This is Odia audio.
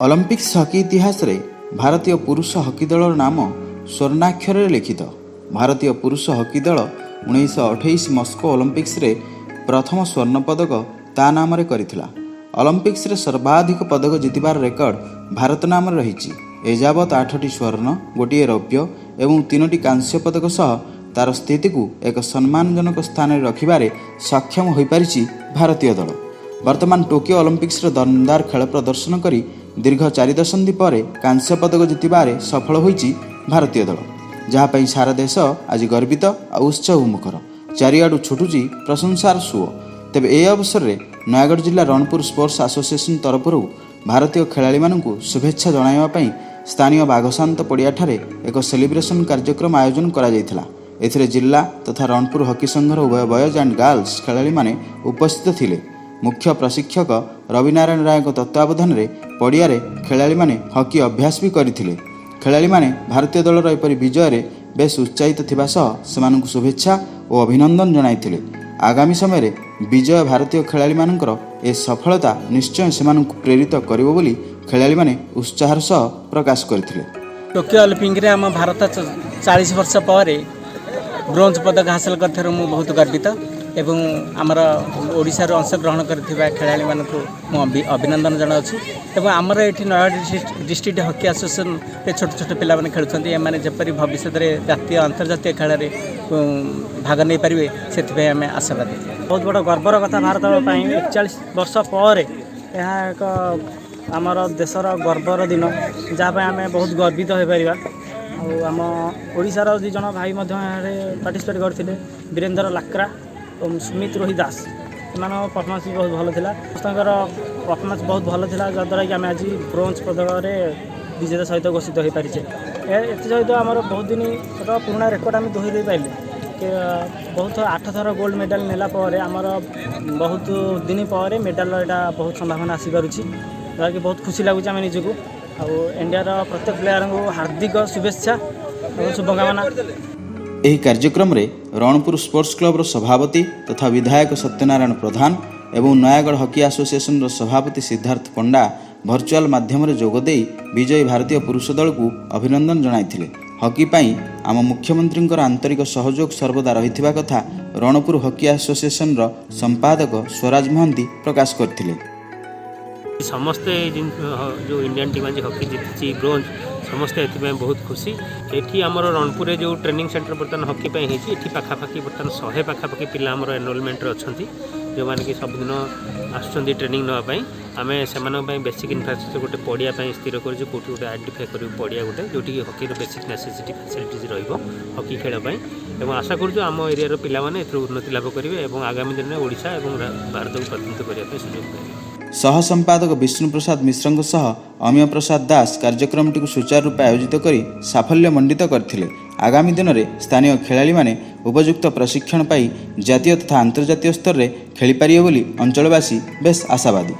ଅଲିମ୍ପିକ୍ସ ହକି ଇତିହାସରେ ଭାରତୀୟ ପୁରୁଷ ହକି ଦଳର ନାମ ସ୍ୱର୍ଣ୍ଣାକ୍ଷରରେ ଲିଖିତ। ଭାରତୀୟ ପୁରୁଷ ହକି ଦଳ 1928 ମସ୍କୋ ଅଲିମ୍ପିକ୍ସରେ ପ୍ରଥମ ସ୍ୱର୍ଣ୍ଣ ପଦକ ତା ନାମରେ କରିଥିଲା। ଅଲିମ୍ପିକ୍ସରେ ସର୍ବାଧିକ ପଦକ ଜିତିବାର ରେକର୍ଡ ଭାରତ ନାମରେ ରହିଛି। ଏଯାବତ୍ ଆଠଟି ସ୍ୱର୍ଣ୍ଣ, ଗୋଟିଏ ରୌପ୍ୟ ଏବଂ ତିନୋଟି କାଂସ୍ୟ ପଦକ ସହ ତାର ସ୍ଥିତିକୁ ଏକ ସମ୍ମାନଜନକ ସ୍ଥାନରେ ରଖିବାରେ ସକ୍ଷମ ହୋଇପାରିଛି ଭାରତୀୟ ଦଳ। ବର୍ତ୍ତମାନ ଟୋକିଓ ଅଲିମ୍ପିକ୍ସର ଦମଦାର ଖେଳ ପ୍ରଦର୍ଶନ କରି ଦୀର୍ଘ 4 ଦଶନ୍ଧି ପରେ କାଂସ୍ୟ ପଦକ ଜିତିବାରେ ସଫଳ ହୋଇଛି ଭାରତୀୟ ଦଳ, ଯାହା ପାଇଁ ସାରା ଦେଶ ଆଜି ଗର୍ବିତ ଆଉ ଉତ୍ସବମୁଖର। ଚାରିଆଡ଼ୁ ଛୁଟୁଛି ପ୍ରଶଂସାର ସୁଅ। ତେବେ ଏହି ଅବସରରେ ନୟାଗଡ଼ ଜିଲ୍ଲା ରଣପୁର ସ୍ପୋର୍ଟସ ଆସୋସିଏସନ ତରଫରୁ ଭାରତୀୟ ଖେଳାଳିମାନଙ୍କୁ ଶୁଭେଚ୍ଛା ଜଣାଇବା ପାଇଁ ସ୍ଥାନୀୟ ବାଘଶାନ୍ତ ପଡ଼ିଆଠାରେ ଏକ ସେଲିବ୍ରେସନ କାର୍ଯ୍ୟକ୍ରମ ଆୟୋଜନ କରାଯାଇଥିଲା। ଏଥିରେ ଜିଲ୍ଲା ତଥା ରଣପୁର ହକି ସଂଘର ଉଭୟ ବଏଜ୍ ଆଣ୍ଡ ଗାର୍ଲସ ଖେଳାଳିମାନେ ଉପସ୍ଥିତ ଥିଲେ। ମୁଖ୍ୟ ପ୍ରଶିକ୍ଷକ ରବିନାରାୟଣ ରାୟଙ୍କ ତତ୍ତ୍ୱାବଧାନରେ ପଡ଼ିଆରେ ଖେଳାଳିମାନେ ହକି ଅଭ୍ୟାସ ବି କରିଥିଲେ। ଖେଳାଳିମାନେ ଭାରତୀୟ ଦଳର ଏପରି ବିଜୟରେ ବେଶ୍ ଉତ୍ସାହିତ ଥିବା ସହ ସେମାନଙ୍କୁ ଶୁଭେଚ୍ଛା ଓ ଅଭିନନ୍ଦନ ଜଣାଇଥିଲେ। ଆଗାମୀ ସମୟରେ ବିଜୟ ଭାରତୀୟ ଖେଳାଳିମାନଙ୍କର ଏ ସଫଳତା ନିଶ୍ଚୟ ସେମାନଙ୍କୁ ପ୍ରେରିତ କରିବ ବୋଲି ଖେଳାଳିମାନେ ଉତ୍ସାହର ସହ ପ୍ରକାଶ କରିଥିଲେ। ଟୋକିଓ ଅଲିମ୍ପିକରେ ଆମ ଭାରତ 40 ବର୍ଷ ପରେ ବ୍ରୋଞ୍ଜ ପଦକ ହାସଲ କରିଥିବାରୁ ମୁଁ ବହୁତ ଗର୍ବିତ ଏବଂ ଆମର ଓଡ଼ିଶାରୁ ଅଂଶଗ୍ରହଣ କରିଥିବା ଖେଳାଳିମାନଙ୍କୁ ମୁଁ ଅଭିନନ୍ଦନ ଜଣାଉଛି। ଏବଂ ଆମର ଏଠି ନୟାଗଡ଼ ଡିଷ୍ଟ୍ରିକ୍ଟ ହକି ଆସୋସିଏସନରେ ଛୋଟ ଛୋଟ ପିଲାମାନେ ଖେଳୁଛନ୍ତି। ଏମାନେ ଯେପରି ଭବିଷ୍ୟତରେ ଜାତୀୟ, ଆନ୍ତର୍ଜାତୀୟ ଖେଳରେ ଭାଗ ନେଇପାରିବେ, ସେଥିପାଇଁ ଆମେ ଆଶାବାଦୀ। ବହୁତ ବଡ଼ ଗର୍ବର କଥା ଭାରତ ପାଇଁ। 41 ବର୍ଷ ପରେ ଏହା ଏକ ଆମର ଦେଶର ଗର୍ବର ଦିନ, ଯାହା ପାଇଁ ଆମେ ବହୁତ ଗର୍ବିତ ହୋଇପାରିବା। ଆଉ ଆମ ଓଡ଼ିଶାର ଦୁଇ ଜଣ ଭାଇ ମଧ୍ୟ ଏଠାରେ ପାର୍ଟିସିପେଟ୍ କରିଥିଲେ, ବୀରେନ୍ଦ୍ର ଲାକ୍ରା ଏବଂ ସୁମିତ ରୋହି ଦାସ। ଏମାନଙ୍କ ପରଫର୍ମାନ୍ସ ବି ବହୁତ ଭଲ ଥିଲା। ସମସ୍ତଙ୍କର ପରଫର୍ମାନ୍ସ ବହୁତ ଭଲ ଥିଲା, ଯାହାଦ୍ୱାରା କି ଆମେ ଆଜି ବ୍ରୋଞ୍ଜ ପଦକରେ ବିଜେତା ସହିତ ଘୋଷିତ ହୋଇପାରିଛେ। ଏଥିସହିତ ଆମର ବହୁତ ଦିନର ପୁରୁଣା ରେକର୍ଡ଼ ଆମେ ଦୋହରାଇ ପାରିଲେ କି ବହୁତ ଆଠ ଥର ଗୋଲ୍ଡ ମେଡ଼ାଲ ନେଲା ପରେ ଆମର ବହୁତ ଦିନ ପରେ ମେଡ଼ାଲର ଏଇଟା ବହୁତ ସମ୍ଭାବନା ଆସିପାରୁଛି, ଯାହାକି ବହୁତ ଖୁସି ଲାଗୁଛି ଆମେ ନିଜକୁ। ଆଉ ଇଣ୍ଡିଆର ପ୍ରତ୍ୟେକ ପ୍ଲେୟାରଙ୍କୁ ହାର୍ଦ୍ଦିକ ଶୁଭେଚ୍ଛା ଏବଂ ଶୁଭକାମନା। ଏହି କାର୍ଯ୍ୟକ୍ରମରେ ରଣପୁର ସ୍ପୋର୍ଟସ କ୍ଲବର ସଭାପତି ତଥା ବିଧାୟକ ସତ୍ୟନାରାୟଣ ପ୍ରଧାନ ଏବଂ ନୟାଗଡ଼ ହକି ଆସୋସିଏସନର ସଭାପତି ସିଦ୍ଧାର୍ଥ ପଣ୍ଡା ଭର୍ଚୁଆଲ ମାଧ୍ୟମରେ ଯୋଗଦେଇ ବିଜୟୀ ଭାରତୀୟ ପୁରୁଷ ଦଳକୁ ଅଭିନନ୍ଦନ ଜଣାଇଥିଲେ। ହକି ପାଇଁ ଆମ ମୁଖ୍ୟମନ୍ତ୍ରୀଙ୍କର ଆନ୍ତରିକ ସହଯୋଗ ସର୍ବଦା ରହିଥିବା କଥା ରଣପୁର ହକି ଆସୋସିଏସନର ସମ୍ପାଦକ ସ୍ୱରାଜ ମହାନ୍ତି ପ୍ରକାଶ କରିଥିଲେ। ସମସ୍ତେ ଏଇ ଜିନିଷ, ଯେଉଁ ଇଣ୍ଡିଆନ୍ ଟିମ୍ ଆଜି ହକି ଜିତିଛି ବ୍ରୋଞ୍ଜ, ସମସ୍ତେ ଏଥିପାଇଁ ବହୁତ ଖୁସି। ଏଠି ଆମର ରଣପୁରରେ ଯେଉଁ ଟ୍ରେନିଂ ସେଣ୍ଟର ବର୍ତ୍ତମାନ ହକି ପାଇଁ ହେଇଛି, ଏଠି ପାଖାପାଖି ବର୍ତ୍ତମାନ 100 ପାଖାପାଖି ପିଲା ଆମର ଏନରୋଲମେଣ୍ଟରେ ଅଛନ୍ତି, ଯେଉଁମାନେ କି ସବୁଦିନ ଆସୁଛନ୍ତି ଟ୍ରେନିଂ ନେବା ପାଇଁ। ଆମେ ସେମାନଙ୍କ ପାଇଁ ବେସିକ୍ ଇନଫ୍ରାଷ୍ଟ୍ରକ୍ଚର ଗୋଟେ ପଡ଼ିଆ ପାଇଁ ସ୍ଥିର କରିଛୁ। କେଉଁଠି ଗୋଟେ ଆଇଡେଣ୍ଟିଫାଏ କରିବୁ ପଡ଼ିଆ ଗୋଟେ, ଯେଉଁଠିକି ହକିର ବେସିକ୍ ନେସେସିଟି ଫ୍ୟାସିଲିଟିଜ୍ ରହିବ ହକି ଖେଳ ପାଇଁ। ଏବଂ ଆଶା କରୁଛୁ ଆମ ଏରିଆର ପିଲାମାନେ ଏଥିରୁ ଉନ୍ନତି ଲାଭ କରିବେ ଏବଂ ଆଗାମୀ ଦିନରେ ଓଡ଼ିଶା ଏବଂ ଭାରତକୁ ପ୍ରତିନିଧିତ୍ୱ କରିବା ପାଇଁ ସୁଯୋଗ ପାଇବେ। ସହ ସମ୍ପାଦକ ବିଷ୍ଣୁ ପ୍ରସାଦ ମିଶ୍ରଙ୍କ ସହ ଅମୀୟ ପ୍ରସାଦ ଦାସ କାର୍ଯ୍ୟକ୍ରମଟିକୁ ସୁଚାରୁ ରୂପେ ଆୟୋଜିତ କରି ସାଫଲ୍ୟ ମଣ୍ଡିତ କରିଥିଲେ। ଆଗାମୀ ଦିନରେ ସ୍ଥାନୀୟ ଖେଳାଳିମାନେ ଉପଯୁକ୍ତ ପ୍ରଶିକ୍ଷଣ ପାଇ ଜାତୀୟ ତଥା ଆନ୍ତର୍ଜାତୀୟ ସ୍ତରରେ ଖେଳିପାରିବେ ବୋଲି ଅଞ୍ଚଳବାସୀ ବେଶ୍ ଆଶାବାଦୀ।